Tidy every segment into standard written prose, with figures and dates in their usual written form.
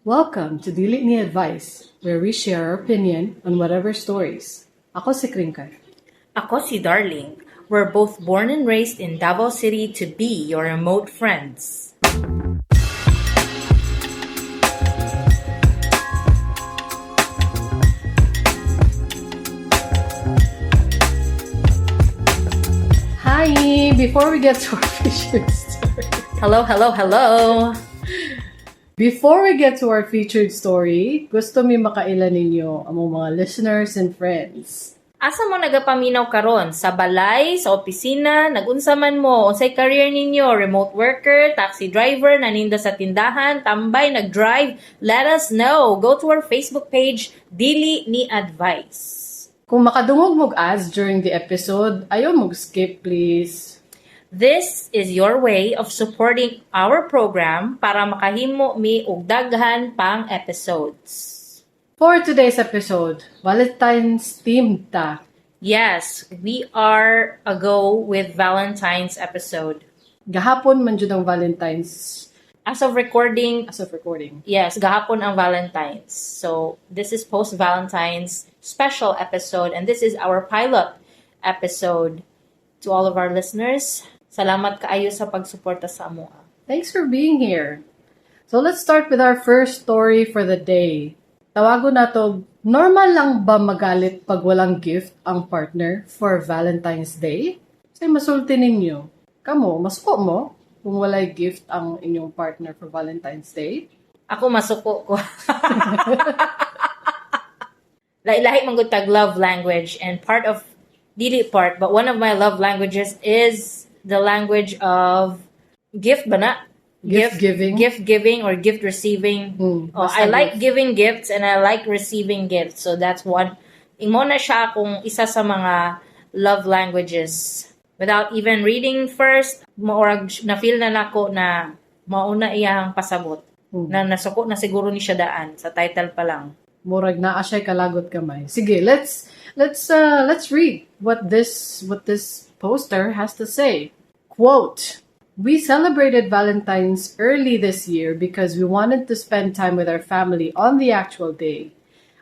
Welcome to Dili Ni Advice, where we share our opinion on whatever stories. Ako si Kringkay. Ako si Darling. We're both born and raised in Davao City to be your remote friends. Hi! Before we get to our featured story, Hello, hello, hello. Before we get to our featured story, gusto mi makaila ninyo among mga listeners and friends. Asa mo nagapaminaw karon? Sa balay, sa opisina, nagunsa man mo, unsay career ninyo, remote worker, taxi driver, naninda sa tindahan, tambay, nag-drive? Let us know. Go to our Facebook page, Dili Ni Advice. Kung makadungog mog ads during the episode, ayaw mog skip, please. This is your way of supporting our program para makahimo mi og daghan pang episodes. For today's episode, Valentine's themed ta. Yes, we are a go with Valentine's episode. Gahapon man jud ang Valentine's As of recording, as of recording. Yes, gahapon ang Valentine's. So, this is post-Valentine's special episode, and this is our pilot episode. To all of our listeners, salamat kaayo sa pagsuporta sa amoa. Thanks for being here. So let's start with our first story for the day. Tawago na to, normal lang ba magalit pag walang gift ang partner for Valentine's Day? Kasi masulti ninyo. Kamo, masuko mo kung walay gift ang inyong partner for Valentine's Day? Ako, masuko ko. Lahi-lahi man gud tag love language, and part of, dili part, but one of my love languages is the language of gift ba na? Gift giving. Gift giving or gift receiving. Oh, basta I like gift. Giving gifts and I like receiving gifts. So that's one. Imo na siya kung isa sa mga love languages. Without even reading first, murag na feel na nako na mauna iyang pasabot. Na nasuko na siguro ni siya daan sa title pa lang. Murag naa siya kalagot kamay. Sige, let's read what this poster has to say. Quote, "We celebrated Valentine's early this year because we wanted to spend time with our family on the actual day.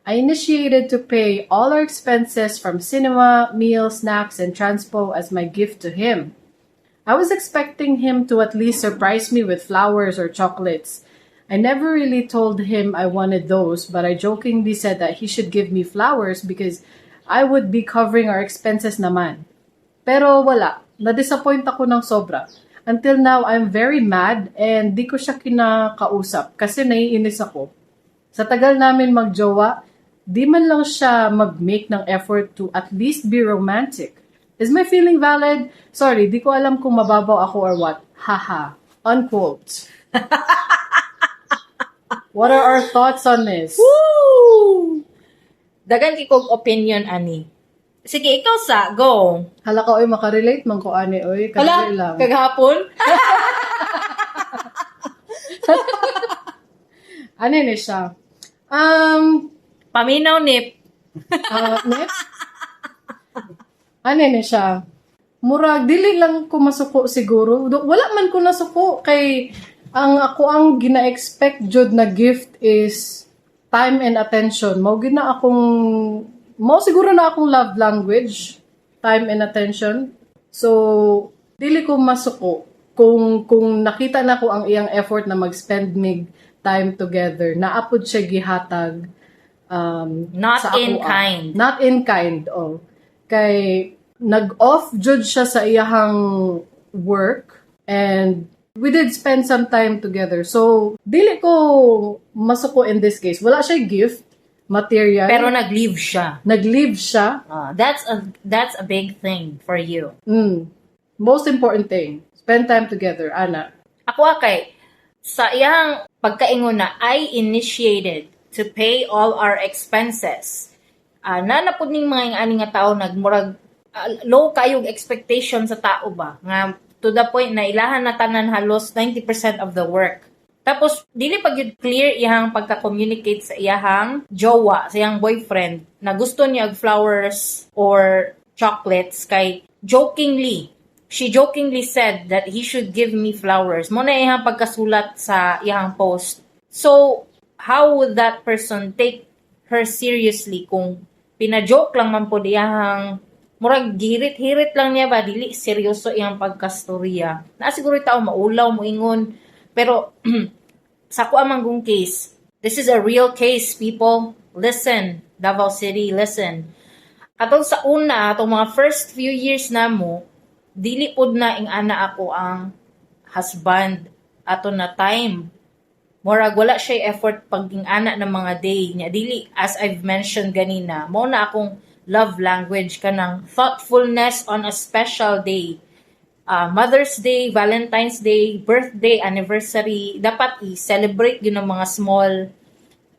I initiated to pay all our expenses from cinema, meals, snacks, and transpo as my gift to him. I was expecting him to at least surprise me with flowers or chocolates. I never really told him I wanted those, but I jokingly said that he should give me flowers because I would be covering our expenses naman. Pero wala. Na-disappoint ako ng sobra. Until now, I'm very mad and di ko siya kinakausap kasi naiinis ako. Sa tagal namin magjowa, di man lang siya mag-make ng effort to at least be romantic. Is my feeling valid? Sorry, di ko alam kung mababaw ako or what. Haha." Unquote. What are our thoughts on this? Woo! Daghan kay kog opinion ani. Sige, ikaw sa go. Hala ka, oy, makarelate man ko ani, oy. Hala, Kadali lang. Kagahapon. Ano ni siya? Paminaw nip. Next. Ano ni siya? Murag, dili lang ko masuko siguro. Wala man ko nasuko kay ang ako ang gina-expect jud na gift is time and attention. Mao siguro na akong love language, time and attention. So, dili ko masuko kung nakita na ko ang iyang effort na mag-spend mig time together. Naa pod siya gihatag Not sa in akoa. Kind. Not in kind, oh. Kay nag-off jud siya sa iyahang work and we did spend some time together. So, dili ko masuko in this case. Wala siya gift material. Pero nag-leave siya. Nag-leave siya. Ah, that's a big thing for you. Most important thing, spend time together, ana. Ako kay sa iyang pagkaingon na "I initiated to pay all our expenses." Na na pud ning mga ani nga tao, nagmurag low kayog expectation sa tao ba nga to the point na ilahan na tanan halos 90% of the work. Tapos dili pa gyud clear iyang pagka-communicate sa iyahang jowa, sa iyang boyfriend, na gusto niya og flowers or chocolates, kay jokingly she jokingly said that he should give me flowers. Mo na iyang pagkasulat sa iyang post. So, How would that person take her seriously kung pina-joke lang man pod iyahang, murag gihirit-hirit lang niya ba, dili seryoso iyang pagkastorya? Na siguro tao maulaw moingon, pero sa ako amang gong case, this is a real case, people. Listen, Davao City, listen. Atong sa una, atong mga first few years na mo, dili pod na ing-ana ako ang husband ato na time. Murag wala siya effort pag ing-ana ng mga day niya. Dili, as I've mentioned ganina, mo na akong love language kanang thoughtfulness on a special day. Mother's Day, Valentine's Day, birthday, anniversary, dapat i-celebrate yun ang mga small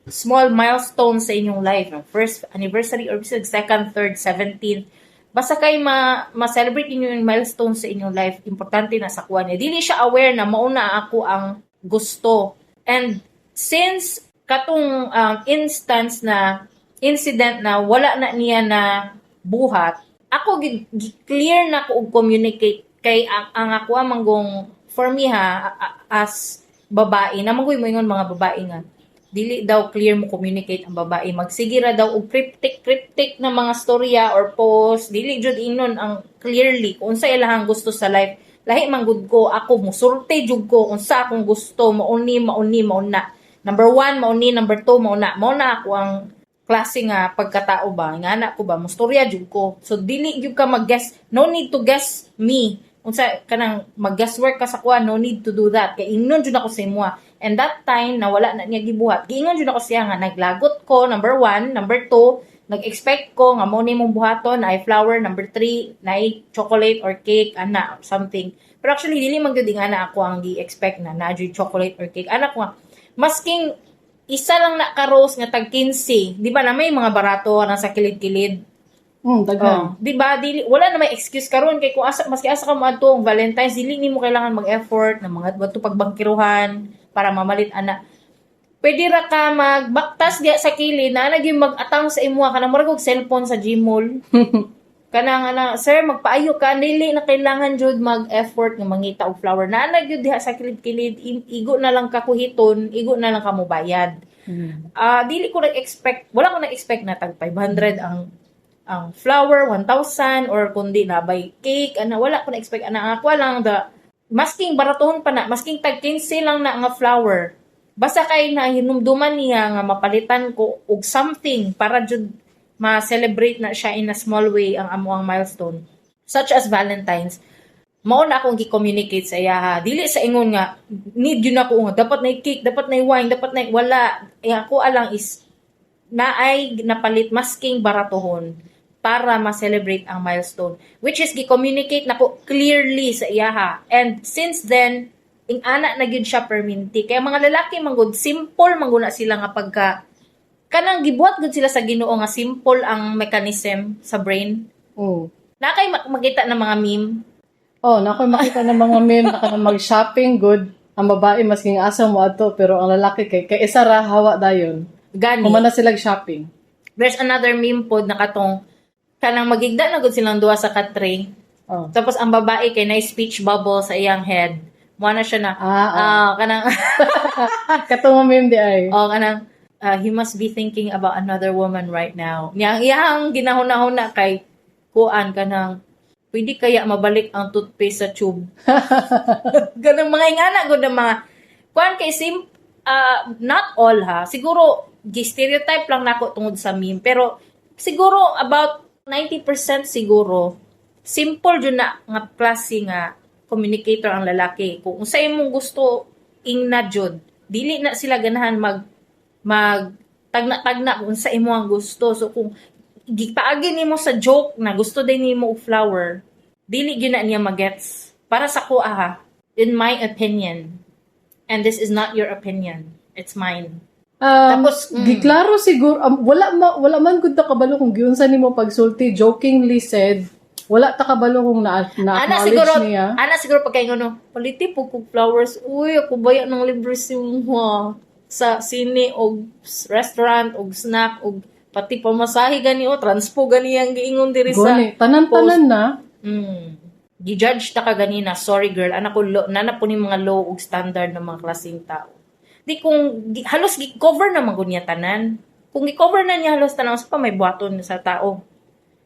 small milestones sa inyong life. First anniversary or bisag second, third, 17th. Basta kay ma ma-celebrate ninyo yung milestones sa inyong life, importante na sa kuha niya. Dili siya aware na mauna ako ang gusto. And since katong instance na incident na wala na niya na buhat, ako clear na ko og communicate kay ang ako manggong, for me ha, as babae na manggoy mo ingon mga babae nga dili daw clear mo communicate ang babae, magsige ra daw og cryptic cryptic na mga storya or post, dili jud ingnon ang clearly kung unsa ilahang gusto sa life. Lahi man gud ko, ako musulti jud ko unsa akong gusto, mauni, mauni, mauna, number 1 mauni, number 2 mauna, mao na ako ang klase nga pagkatao ba nga anak ko ba, mustorya jud ko. So dili jud ka mag-guess, no need to guess me unsa kanang mag-guesswork ka sa kuha, no need to do that kay ingnon jud ako sa imoha. And that time na wala na niya gibuhat, giingon jud ako siya nga naglagot ko, number 1, number 2, nag-expect ko nga mo ni mong buhaton na flower, number 3, na chocolate or cake ana or something. Pero actually dili man gyud nga ako ang gi-expect na na chocolate or cake. Anak ko nga masking isa lang na ka rose nga tag 15, di ba na may mga barato na sa kilid-kilid? Daghan. Oh, di ba? Dili wala na may excuse karon kay kung asa maski asa ka moadto ang Valentine's, dili nimo kailangan mag-effort na mga adto pagbangkiruhan para mamalit ana. Pwede ra ka magbaktas diya sa kilid na lagi mag-atang sa imuha kana murag og cellphone sa Gmall. Kanang ana, "Sir, magpaayo ka." Dili na kailangan jud mag-effort nga mangita og flower. Naa na gyud diha sa kilid-kilid, igo na lang ka kuhiton, igo na lang ka mobayad. Ah, dili ko nag-expect, wala ko nag-expect na tag 500 ang flower, 1,000 or kundi na by cake ana, wala ko na-expect ana. Ako lang the masking baratuhon pa na, masking tag 15 lang na nga flower. Basta kay na hinumduman niya nga mapalitan ko og something para jud ma-celebrate na siya in a small way ang amoang milestone such as Valentine's. Mao na akong gi-communicate sa iya ha. Dili sa ingon nga need yun ako nga dapat na cake, dapat na wine, dapat na wala. Eh, ako alang is naay napalit masking baratohon para ma-celebrate ang milestone, which is gi-communicate nako clearly sa iya ha. And since then, ing-ana na gyud siya perminti. Kaya mga lalaki man gud, simple man gud na sila nga pagka kanang gibuhat gud sila sa Ginoo nga simple ang mechanism sa brain. Na kay makita ng mga meme. Oh, na ako'y makita ng mga meme na kanang mag-shopping good. Ang babae masking asa mo ato, pero ang lalaki kay isa ra hawa dayon. Gani. Humana sila shopping. There's another meme pod na katong kanang magigda na gud silang duha sa katre. Tapos ang babae kay na speech bubble sa iyang head. Mo na siya na Ah, ah, kanang Katong meme di ay. Oh, kanang "He must be thinking about another woman right now." Nya ang iyang ginahuna-huna kay kuan kanang pwede kaya mabalik ang toothpaste sa tube. Ganang mga ingana gud ang mga kuan kay sim not all ha. Siguro gi-stereotype lang nako tungod sa meme, pero siguro about 90% siguro simple jud na nga klase nga communicator ang lalaki. Kung unsa imong gusto, ingna jud. Dili na sila ganahan mag mag tagna-tagna kung unsa imo ang gusto. So kung gipaagi nimo sa joke na gusto din nimo og flower, dili gyud na niya magets. Para sa ko ha, in my opinion. And this is not your opinion. It's mine. Tapos, Tapos, giklaro siguro, wala man gud ta kabalo kung giunsa nimo pagsulti, jokingly said, wala ta kabalo kung na Ana acknowledge siguro, niya. Ana siguro pagkaingon no, "Paliti po kog flowers. Uy, ako baya ng libre si mo sa sine og restaurant og snack og pati pamasahe gani o transpo gani ang giingon diri sa Gani, tanan-tanan na. Gi-judge ta ka ganina. Sorry girl, ana ko nana po ni mga low og standard ng mga klaseng tao. Di kung halos gi-cover na man gud niya tanan. Kung gi-cover na niya halos tanan, unsa pa may buhaton sa tao?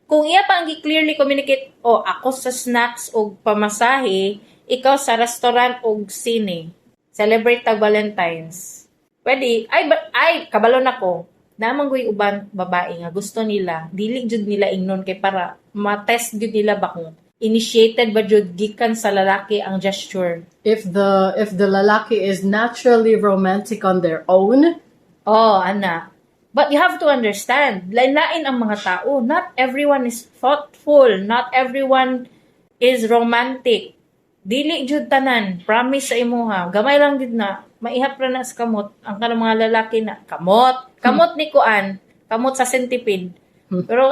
Kung iya pa ang gi-clearly communicate, "Oh, ako sa snacks og pamasahe, ikaw sa restaurant og sine. Celebrate tag Valentine's." Pwede. Ay, ba, ay, kabalo na ko. Naa man goy uban babae nga gusto nila, dili jud nila ingnon kay para ma-test jud nila ba kung initiated ba jud gikan sa lalaki ang gesture. If the lalaki is naturally romantic on their own, Oh, ana. But you have to understand, lain-lain ang mga tao. Not everyone is thoughtful. Not everyone is romantic. Dili jud tanan. Promise sa imuha. Gamay lang jud na. Maihap ra na sa kamot. Ang kanang mga lalaki na kamot. Kamot ni kuan. Kamot sa centipede. Pero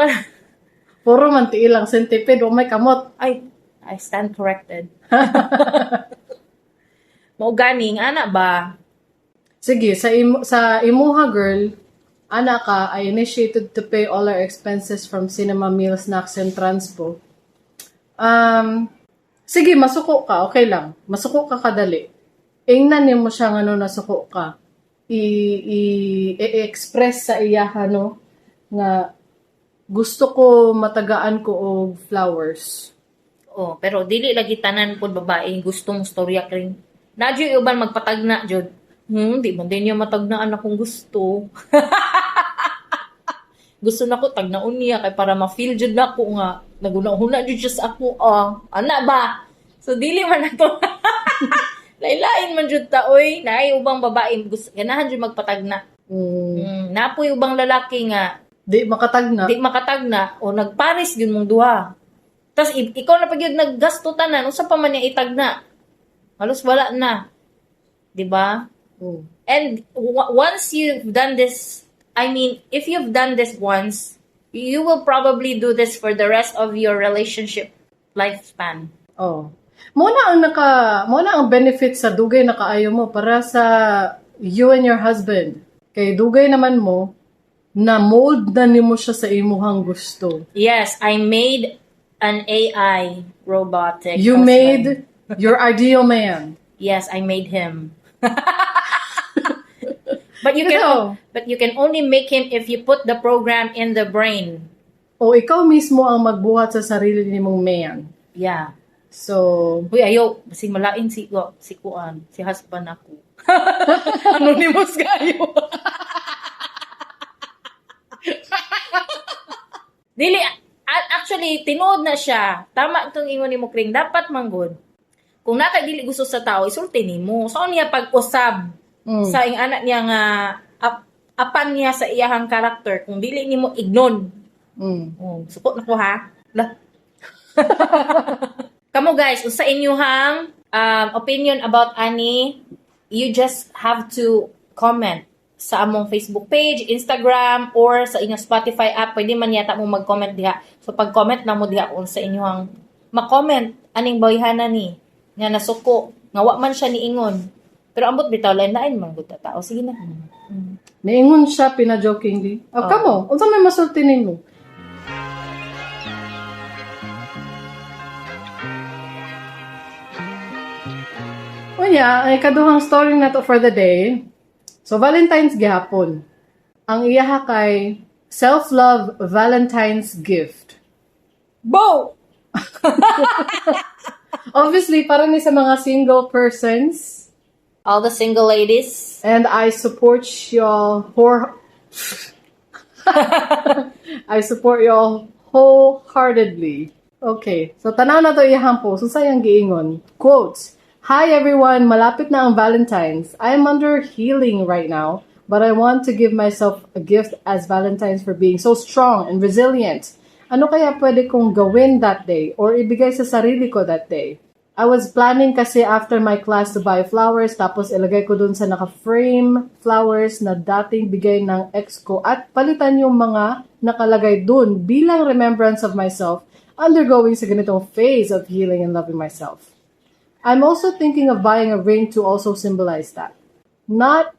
Puro man tiil ang centipede, wa may kamot. Ay, I stand corrected. Mao ganing ana ba? Sige, sa imuha, girl, ana ka, "I initiated to pay all our expenses from cinema, meal, snacks, and transpo." Sige, masuko ka, okay lang. Masuko ka kadali. Ingnan nimo siya nga no nasuko ka. I-express sa iyaha, no, nga gusto ko matagaan ko og flowers. Oh, pero dili lagi tanan pud babae gustong storya kring. Na jud uban magpatagna jud. Di man din niya matagnaan akong gusto. Gusto na ko tagnaon niya kay para ma-feel jud nako nga naguna-huna jud siya sa ako. Ah, ana ba? So dili man na to. Lailain man jud ta oy, naay ubang babae gusto ganahan jud magpatagna. Napoy ubang lalaki nga Di makatagna. Di makatagna o nagpares gyud mong duha. Tas ikaw na pag yun naggasto tanan, unsa pa man niya itagna? Halos wala na. 'Di ba? Mm. And once you've done this, I mean, if you've done this once, you will probably do this for the rest of your relationship lifespan. Oh. Mo na ang benefit sa dugay na kaayo mo para sa you and your husband. Kay dugay naman mo na mold na nimo siya sa imuhang gusto. Yes, I made an AI robotic You husband. Made your ideal man. Yes, I made him. But you can Ito. But you can only make him if you put the program in the brain. O ikaw mismo ang magbuhat sa sarili nimong man. Yeah. So, Uy, ayo, basig malain si kuan, si husband ako. Anonymous kayo. Dili actually tinuod na siya. Tama itong ingon nimo, Kring, dapat manggod. Kung naka dili gusto sa tao, isulti nimo. So niya pag-usab sa ing anak niya nga apan niya sa iyahang karakter kung dili nimo ignon. Oh, suko na ko ha. La. Kamo guys, unsa inyuhang opinion about ani, you just have to comment sa among Facebook page, Instagram, or sa inyong Spotify app. Pwede man yata mo mag-comment diha. So pag-comment na mo diha kung sa inyong ma-comment aning boyhana ni nga nasuko nga wa man siya niingon. Pero ambot bitaw, lain-lain man gud ta tao. Sige na. Niingon siya pina-jokingly. Oh, kamo, unsa may masulti nimo? Unya, ang ikaduhang story na to for the day. So, Valentine's gihapon. Ang iyaha kay self-love Valentine's gift. Bo! Obviously, para ni sa mga single persons. All the single ladies. And I support y'all wholeheartedly. Okay. So tanaw na to iyahang post. Unsa iyang giingon? Quotes. "Hi everyone, malapit na ang Valentine's. I'm under healing right now, but I want to give myself a gift as Valentine's for being so strong and resilient. Ano kaya pwede kong gawin that day or ibigay sa sarili ko that day? I was planning kasi after my class to buy flowers, tapos ilagay ko dun sa naka-frame flowers na dating bigay ng ex ko at palitan yung mga nakalagay dun bilang remembrance of myself undergoing sa ganitong phase of healing and loving myself. I'm also thinking of buying a ring to also symbolize that. Not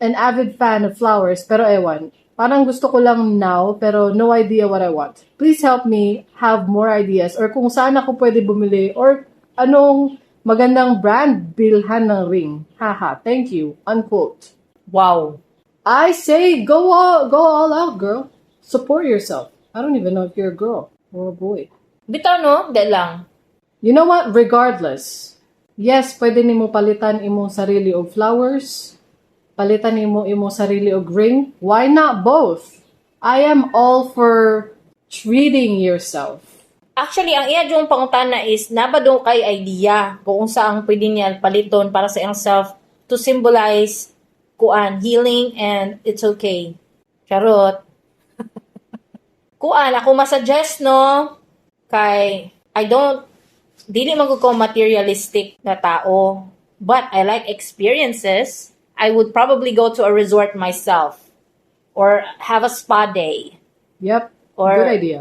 an avid fan of flowers, pero ewan. Parang gusto ko lang now, pero no idea what I want. Please help me have more ideas or kung saan ako pwede bumili or anong Magandang brand, bilhan ng ring. Haha, thank you." Unquote. Wow. I say go all out, girl. Support yourself. I don't even know if you're a girl or a boy. Bitaw no, di lang. You know what? Regardless, yes, pwede nimo palitan imong sarili og flowers, palitan nimo imong sarili og ring. Why not both? I am all for treating yourself. Actually, ang iya yung pangutana is, naa ba daw kay idea kung saan pwede niya paliton para sa iyang self to symbolize kuan, healing and it's okay. Charot. Kuan, ako masuggest no, kay I don't, dili man ko materialistic na tao, but I like experiences. I would probably go to a resort myself or have a spa day. Yep. Or Good idea.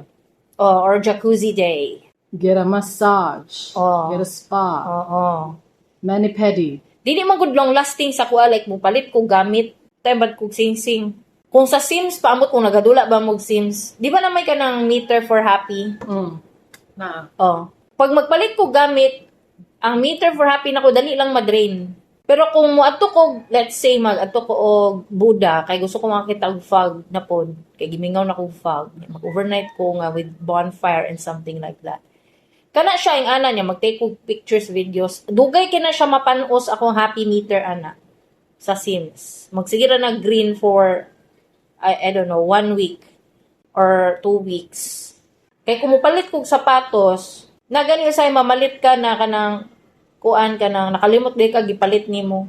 Or jacuzzi day. Get a massage. Oh. Get a spa. Oo. Mani-pedi. Dili man gud long lasting sa kuha, like mo palit ko gamit, tay bad kog sing-sing. Kung sa Sims paamot, kung nagadula ba mo og Sims, di ba na may kanang meter for happy? Na. Oh. Pag magpalit ko gamit, ang meter for happy nako dali lang madrain. Pero kung moadto ko, let's say mag-adto ko og Buda kay gusto ko makakita og fog na pod, kay gimingaw na kog fog. Mag-overnight ko nga with bonfire and something like that. Kana siya yung ana niya, mag-take og pictures, videos. Dugay kina siya mapanos akong happy meter ana sa Sims. Magsige ra na green for I don't know, one week or 2 weeks. Kay kung mupalit kog sapatos, na gani usay mamalit ka na kanang kuan ka nang nakalimot di ka gipalit nimo.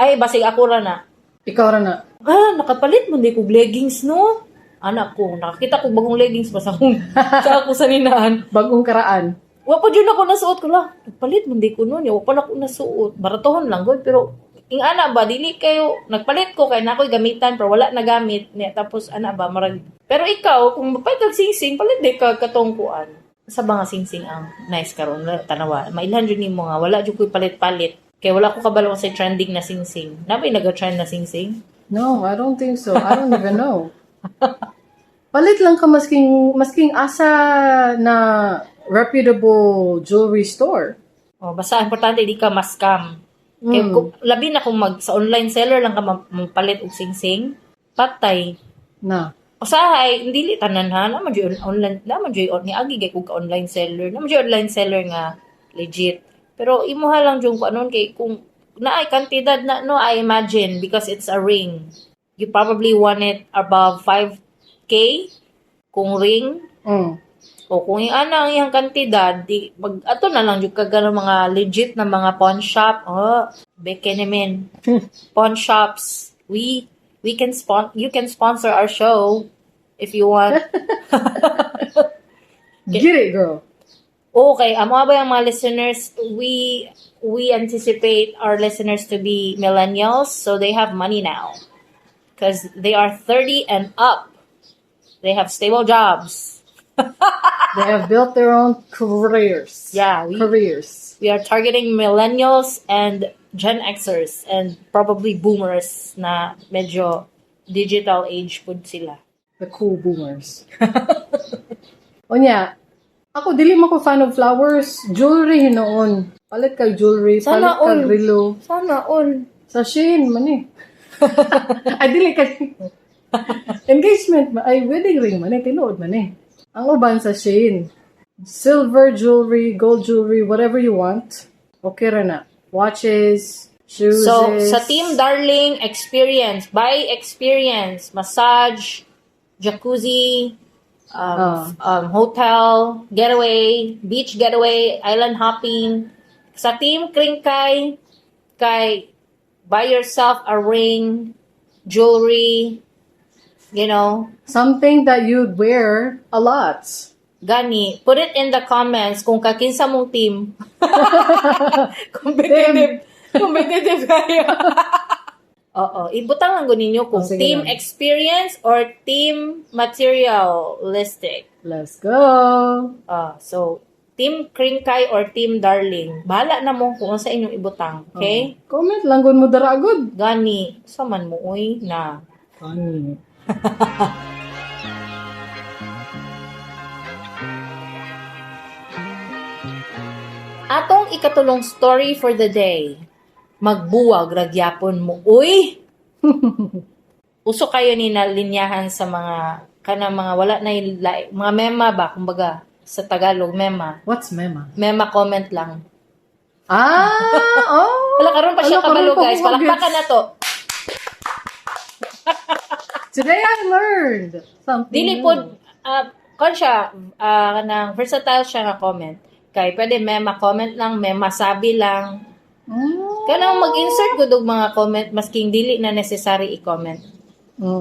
Ay, basig ako ra na. Ikaw ra na. Ah, nakapalit mo di kog leggings no. Anak ko, nakakita ko bagong leggings pa sa akong sa ako sa ninaan. Bagong karaan. Wa pa jud ako nasuot ko lang. Nagpalit man di ko noon, wa pa na ako nasuot. Baratohon lang gud, pero ing ana ba dili kayo nagpalit ko kay na ako'y gamitan pero wala na gamit niya, tapos ana ba marag. Pero ikaw kung mapalit kag singsing, palit di ka katong kuan sa mga singsing ang nice karon, tanawa mailhan jud nimo nga wala jud ko'y palit-palit kay wala ko kabalo sa trending na singsing. Naa bay naga-trend na singsing? No, I don't think so. I don't even know. Palit lang ka masking asa na reputable jewelry store. Oh, basta importante di ka ma-scam. Kay labi na kung mag sa online seller lang ka mapalit og singsing, patay. Na. Usahay, hindi li tanan ha, naa man jud online, naa man jud ni agi kay kog ka online seller, naa man jud online seller nga legit. Pero imuha lang jud kung anon kay kung naay kantidad na no, I imagine because it's a ring. You probably want it above 5K kung ring o kung yung ana ang iyang kantidad, di mag ato na lang jud ka ganang mga legit na mga pawn shop. Oh, beke naman. Pawn shops. We can spon you can sponsor our show if you want. Get it, girl. Okay, amo ba yung mga listeners, we anticipate our listeners to be millennials, so they have money now. Because they are 30 and up. They have stable jobs. They have built their own careers. Yeah, we Careers. We are targeting millennials and Gen Xers and probably boomers na medyo digital age pud sila. The cool boomers. Unya, ako dili man ko fan of flowers. Jewelry hinuon. Palit kag jewelry, Sana palit kag all. relo. Sana all. Sa Shein man eh. Ay dili kay engagement ma ay wedding ring man eh, tinuod man eh. Ang uban sa Shein. Silver jewelry, gold jewelry, whatever you want. Okay ra na. Watches, shoes. So, sa Team Darling, experience. Buy experience. Massage, jacuzzi, hotel, getaway, beach getaway, island hopping. Sa Team Kringkay, kay buy yourself a ring, jewelry. Something that you'd wear a lot. Gani, put it in the comments kung kakinsa mong team. Competitive. Competitive kayo. Oo. Ibutang lang gud ninyo kung Oh, sige team lang. experience or team materialistic. Let's go. Ah, so, Team Kringkay or Team Darling. Bahala na mo kung sa inyong ibutang. Okay? Oh. Comment lang gud mo dara gud. Gani, sa man mo, uy, na. Gani. Atong ikatulong story for the day. Magbuwag ra gyapon mo. Uy! Uso kayo ni na linyahan sa mga kanang mga wala na yung mga mema ba, kumbaga sa Tagalog, mema. What's mema? Mema, comment lang. Ah, oh. Wala, karon pa siya Ala, karon kabalo, pa guys. ko Palakpakan mag-gets. na to. Today I learned something Dili new. po kon siya, kanang versatile siya nga comment. Kay pwede mema comment lang, mema sabi lang. Kanang mag-insert gud og mga comment masking dili na necessary i-comment.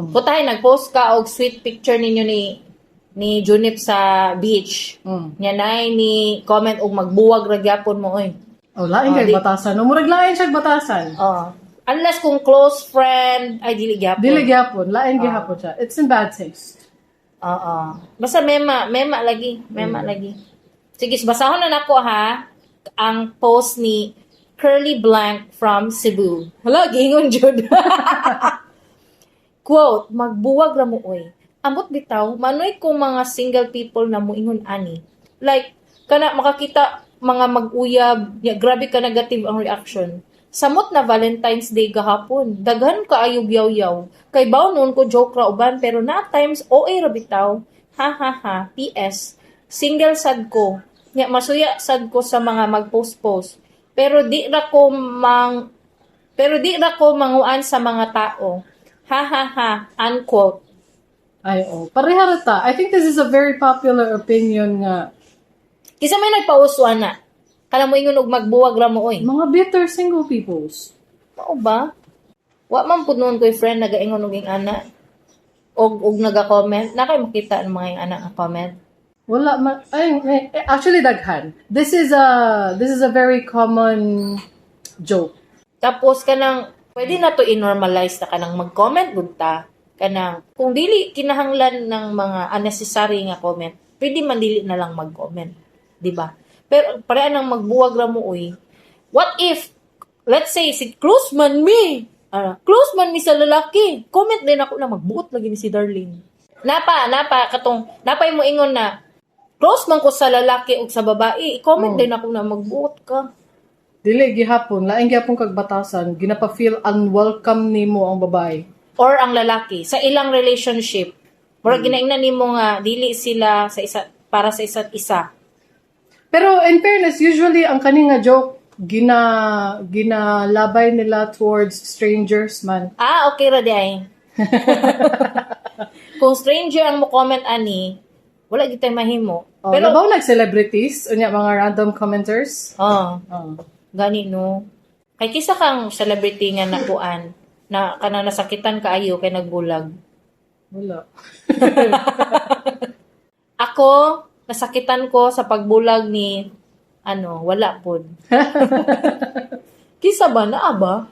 Putahe, nag-post ka og sweet picture ninyo ni Junip sa beach. Nya nay ni comment og "Magbuwag ra gyapon mo oy." Oh, lain Oh, kay batasan. No, murag lain siya batasan. Oh. Unless kung close friend ay dili gyapon. Dili gyapon, lain gyapon siya. It's in bad taste. Oo. Basta mema, mema lagi, mema lagi. Sige, basahon na nako ha ang post ni Curly Blank from Cebu. Hala, giingon jud. Quote, "Magbuwag ra mo oy. Amot bitaw, manoy kung mga single people na muingon ani. Like, kana makakita mga mag-uyab, ya, grabe ka negative ang reaction. Samot na Valentine's Day gahapon. Daghan kaayog yaw-yaw. Kay baw noon ko joke ra uban, pero na times OA ra bitaw. Ha ha ha. PS. Single sad ko. Nya masuya sad ko sa mga mag-post-post. Pero di ra ko manguan sa mga tao. Ha ha ha." Unquote. Ay, oh. Pareha ra ta. I think this is a very popular opinion nga. Kinsa may nagpauso ana? Kana mo ingon og "Magbuwag ra mo oy." Mga bitter single peoples. Mao ba? Wa man pud noon ko'y friend nagaingon og ana og naga-comment. Na kay makita ang mga ing ana nga comment. Wala ma ay, ay, actually daghan. This is a very common joke. Tapos kanang pwede na to i-normalize na kanang mag-comment gud ta. Kanang kung dili kinahanglan ng mga unnecessary nga comment, pwede man dili na lang mag-comment, di ba? Pero pareha nang "Magbuwag ra mo uy." What if, let's say, si close man mi. Ah, close man mi sa lalaki. Comment din ako na magbuot lagi ni si Darling. Napa katong napay mo ingon na close man ko sa lalaki ug sa babae, i-comment din ako na magbuot ka. Dili gihapon, lain gihapon kag batasan, ginapa-feel unwelcome nimo ang babae. Or ang lalaki sa ilang relationship. Murag ginaingnan nimo nga dili sila sa isa para sa isa't isa. Pero in fairness, usually ang kani nga joke ginalabay nila towards strangers man. Ah, okay ra di ay. Kung stranger ang mo comment ani, wala gyud tay mahimo. Oh, Pero labaw nag celebrities, unya mga random commenters. Oh, Oh. gani no. Kay kisa kang celebrity nga nakuan na kanang nasakitan kaayo kay nagbulag? Wala. Ako, nasakitan ko sa pagbulag ni ano, wala pod. Kisa ba naa ba?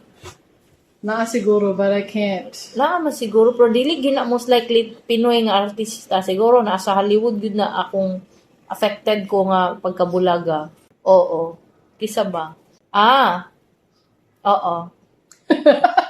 Naa siguro, but I can't. Naa man siguro, pero dili gyud na most likely Pinoy nga artista, siguro naa sa Hollywood gyud na akong affected ko nga pagkabulaga. Oo. Kisa ba? Ah. Oo.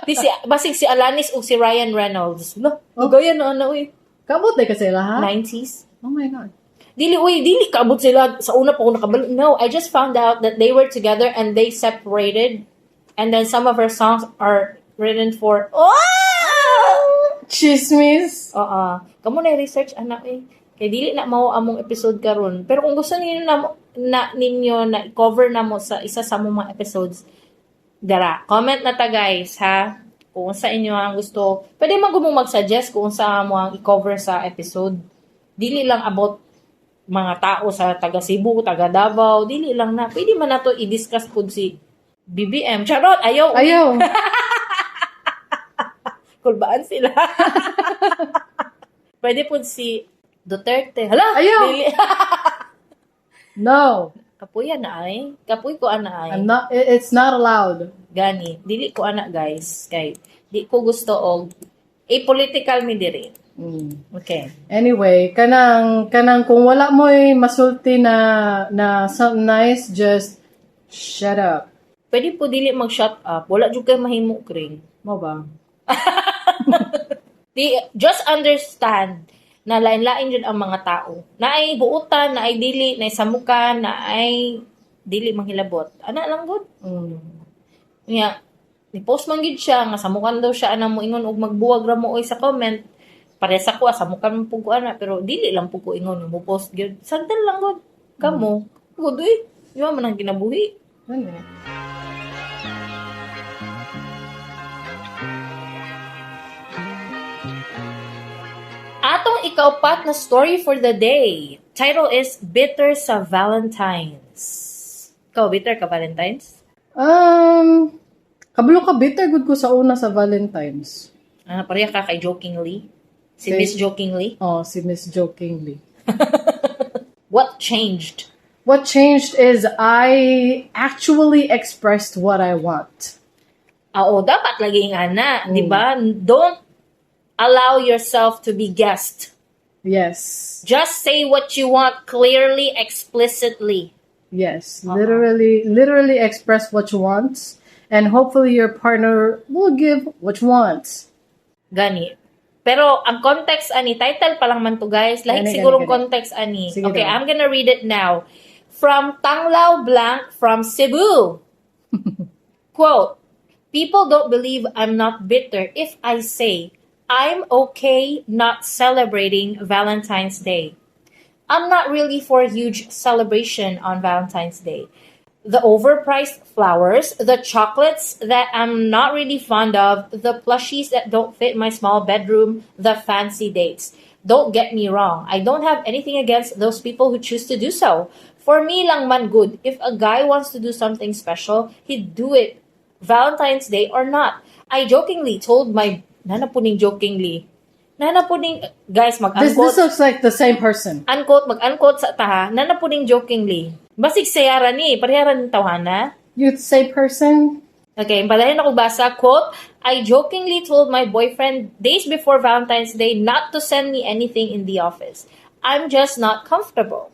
Di si basig si Alanis o si Ryan Reynolds. No, oh. Gaya na ana uy. Kaabot na kasi sila, ha? 90s. Oh my God. Dili uy, dili kaabot sila sa una pa ko nakabalo. No, I just found out that they were together and they separated, and then some of her songs are written for. Oh! Chismis. Oo. Kamo na research anak eh. Kay dili na mao among episode karon. Pero kung gusto ninyo na ninyo na i-cover na mo sa isa sa among mga episodes, dara, comment na ta, guys, ha. Kung sa inyo ang gusto. Pwede man gumong mag-suggest kung sa mo ang i-cover sa episode. Dili lang about mga tao sa taga Cebu, taga Davao, dili lang na. Pwede man nato i-discuss pud si BBM. Charot, ayaw. Ayaw. Kulbaan sila. Pwede po si Duterte. Hala! Ayaw! Dili. No. Kapuya na ay. Kapuy ko ana ay. I'm not, it's not allowed. Gani. Dili ko ana, guys. Kay di ko gusto og apolitical mi diri. Okay. Anyway, kanang kung wala mo'y masulti na something nice, just shut up. Pwede po dili mag-shut up. Wala jud kay mahimo, Kring. Mo ba? Di, just understand na lain-lain jud ang mga tao. Naay buutan, naay dili, naay samukan, naay Dili manghilabot. Ana lang gud. Nya, ni-post man gid siya nga samukan daw siya ana mo ingon og magbuwag ra mo oy sa comment. Parehas ako, samukan man pud ko ana, pero dili lang pud ko ingon mo post gyud. Sagdan lang gud. Kamo, gud uy. Di ba man ang kinabuhi? Ano? Atong ikaupat na story for the day. Title is "Bitter sa Valentines." Ikaw, bitter ka Valentines? Kabalo ka, bitter gud ko sa una sa Valentine's. Ah, pareha ka kay Jokingly. Si Miss Jokingly. Oh, si Miss Jokingly. What changed? What changed is I actually expressed what I want. Oo, dapat lagi nga na, di ba? Don't allow yourself to be guessed. Just say what you want clearly, explicitly. Yes. Literally, literally express what you want, and hopefully your partner will give what you want. Gani. Pero ang context ani, title pa lang man to, guys. Lahi Gani, sigurong gani, gani. Context ani. Sige Okay, daw. I'm gonna read it now. From Tanglao Blank from Cebu. Quote, "People don't believe I'm not bitter if I say I'm okay not celebrating Valentine's Day. I'm not really for a huge celebration on Valentine's Day. The overpriced flowers, the chocolates that I'm not really fond of, the plushies that don't fit my small bedroom, the fancy dates. Don't get me wrong. I don't have anything against those people who choose to do so. For me lang man gud, if a guy wants to do something special, he'd do it Valentine's Day or not. I jokingly told my," naa na pod ning jokingly. Naa na pod ning, guys, This mag-unquote. This looks like the same person. Unquote, mag-unquote sa taha, naa na pod ning jokingly. Basig sayara ni, parehara ni tawhana. You the same person? Okay, padayon ako basa, quote, "I jokingly told my boyfriend days before Valentine's Day not to send me anything in the office. I'm just not comfortable.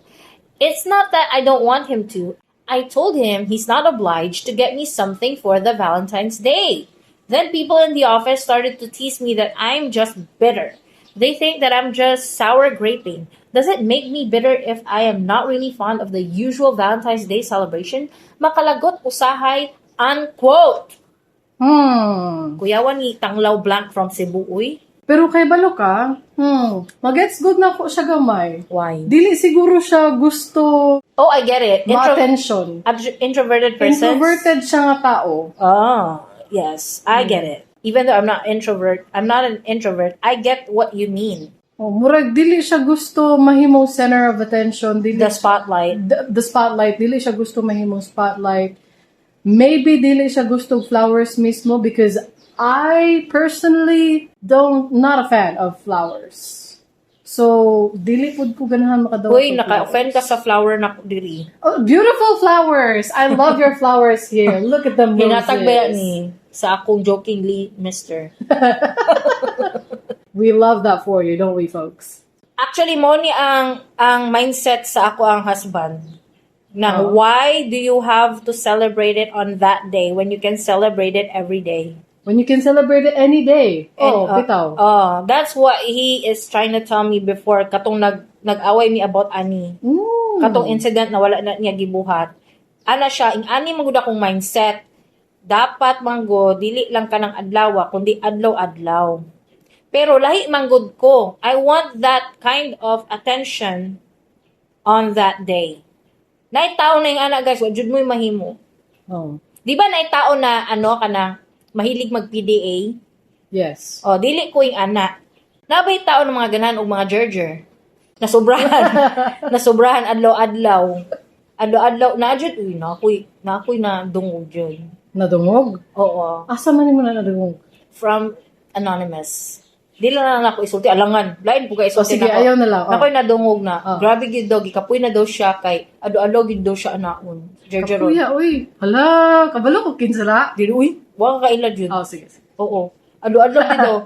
It's not that I don't want him to. I told him he's not obliged to get me something for the Valentine's Day. Then people in the office started to tease me that I'm just bitter. They think that I'm just sour graping. Does it make me bitter if I am not really fond of the usual Valentine's Day celebration? Makalagot usahay," unquote. Kuyawan ni Tanglaw Blank from Cebu, uy. Pero kay balo ka, magets gud nako siya gamay. Why? Dili siguro siya gusto Oh, I get it. Ma-attention. Introverted persons? Introverted siya nga tao. Oh, yes. I get it. Even though I'm not introvert, I'm not an introvert, I get what you mean. Oh, murag dili siya gusto mahimong center of attention, dili The spotlight. The spotlight, dili siya gusto mahimong spotlight. Maybe dili siya gusto flowers mismo because I personally don't, not a fan of flowers. So, dili pud ko ganahan makadawat Uy, og naka-offend ka flowers. Sa flower na diri. Oh, beautiful flowers. I love your flowers here. Look at them, roses. Hinatag ba ni sa akong jokingly, mister? We love that for you, don't we, folks? Actually, mo ni ang mindset sa ako ang husband. Na Oh. why do you have to celebrate it on that day when you can celebrate it every day? When you can celebrate it any day. And, Oh, bitaw. Oh, that's what he is trying to tell me before katong nag-away mi about ani. Katong incident na wala na niya gibuhat. Ana siya, ing ani man gud akong mindset. Dapat manggo dili lang kanang adlaw, kundi adlaw-adlaw. Pero lahi man gud ko. I want that kind of attention on that day. Naay tao na yung ana, guys, wa jud mo'y mahimo. Oh, Di ba naay tao na ano kana mahilig mag PDA? Yes. O, dili ko yung ana. Nabay tao ng mga ganahan og mga jerjer. Nasubrahan. Nasubrahan adlaw-adlaw. Adlaw-adlaw. Na jud uy, na ako'y na dungog jud. Nadungog? Oo. Asa man nimo na nadungog? From anonymous. Dili na lang ako isulti. Alangan. Lain po ka Oh, isulti sige, nako. ayaw na lang. Oh. Nako'y nadungog na. Oh. Grabe gid daw, gikapoy na daw siya kay ado-ado gid daw siya anaon. Jerjeron. Kapuya, uy. Hala, kabalo ko kinsala. Dili uy, wa ka kaila jud. Oh, sige, sige. Oo. Ado-adlaw gid daw.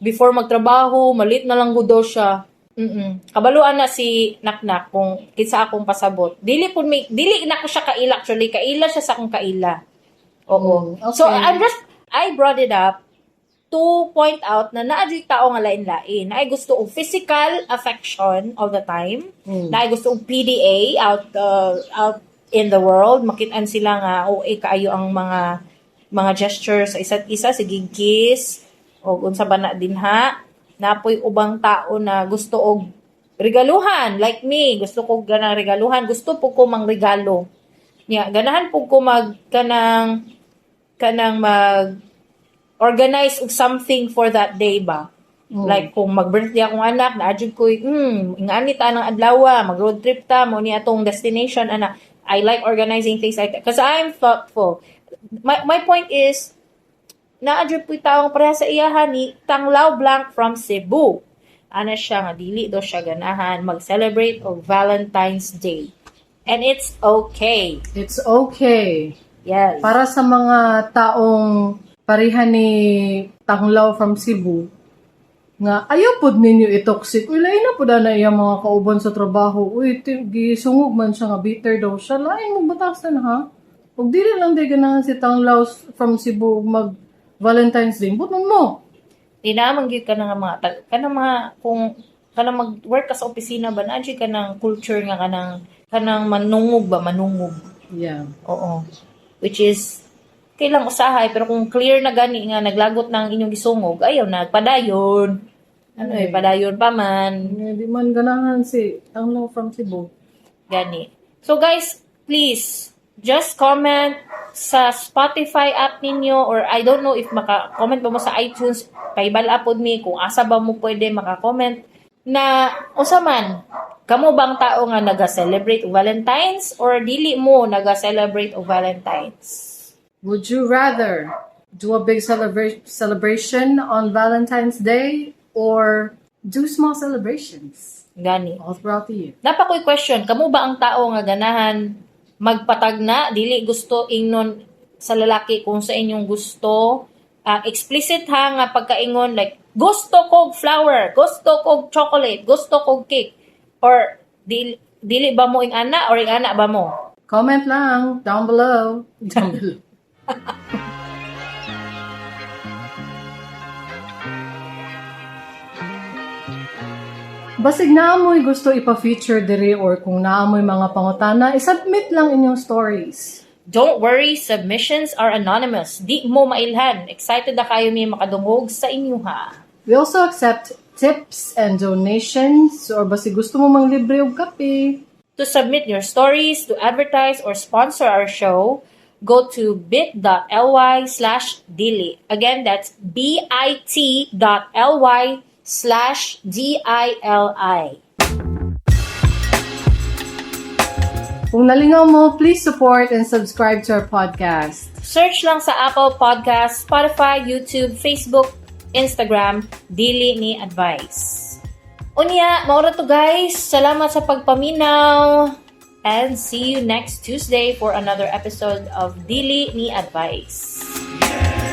Before magtrabaho, malit na lang gud daw siya. Kabaluan na si Naknak kung kinsa akong pasabot. Dili pud may dili na ko siya kaila actually, kaila siya sa akong kaila. Oo. Okay. So I brought it up to point out na naa juy tao nga lain-lain. Naay gusto og physical affection all the time. Naay gusto og PDA out out in the world. Makitaan sila nga okay kaayo ang mga gestures sa isa't isa, sige kiss o unsa ba na dinha. Napoy ubang tao na gusto og regaluhan, like me, gusto ko ganang regaluhan, gusto po ko mangregalo. Nya, ganahan po ko mag kanang mag organize og something for that day ba. Like kung mag-birthday akong anak, naa jud ko, ingani ta ng adlaw, mag road trip ta, mo ni atong destination ana. I like organizing things like that because I'm thoughtful. My point is, naa jud po'y taong pareha sa iyaha ni Tanglaw Blanc from Cebu. Ana siya nga dili daw siya ganahan mag-celebrate og Valentine's Day. And it's okay. It's okay. Yes. Para sa mga taong pareha ni Tanglaw from Cebu, nga ayaw pod ninyo i-toxic. Uy, lain na pod na iya mga kauban sa trabaho. Uy, gisungog man siya nga bitter daw siya. Lain mo batasan ha? Ug dili lang day ganahan si Tanglaw from Cebu mag Valentine's Day. But man mo. Di naman gyud ka na nga mga kanang mga kung kanang mag-work ka sa opisina ba, naa jud ka ng culture nga kanang manungog ba, manungog. Oo. Which is kailang usahay, pero kung clear na gani nga naglagot na ang inyong gisungog, ayaw na padayon. Ano eh, Ay. Padayon pa man. Di man ganahan si Tanglaw from Cebu. Gani. So guys, please just comment sa Spotify app ninyo or I don't know if maka-comment ba mo sa iTunes, pahibal-a pod mi kung asa ba mo pwede maka-comment na usa man kamo bang tao nga naga-celebrate og Valentine's or dili mo naga-celebrate og Valentine's? Would you rather do a big celebration on Valentine's Day or do small celebrations Gani. All throughout the year? Naa pa ko'y question, kamo ba ang tao nga ganahan magpatagna, dili gusto ingnon sa lalaki kung sa inyong gusto? Ah, explicit ha nga pagkaingon, like gusto kog flower, gusto kog chocolate, gusto kog cake, or dili ba mo ing ana or ing ana ba mo? Comment lang down below. Down below. Basig naa mo'y gusto ipa-feature diri or kung naa mo'y mga pangutana, isubmit lang inyong stories. Don't worry, submissions are anonymous. Di mo mailhan. Excited na kayo mi makadungog sa inyo ha. We also accept tips and donations or basig gusto mo mang libre og kape. To submit your stories, to advertise, or sponsor our show, go to bit.ly/dili. Again, that's bit.ly/dili. Kung nalingaw mo, please support and subscribe to our podcast. Search lang sa Apple Podcast, Spotify, YouTube, Facebook, Instagram, Dili Ni Advice. Unya, mao ra to, guys. Salamat sa pagpaminaw. And see you next Tuesday for another episode of Dili Ni Advice. Yeah.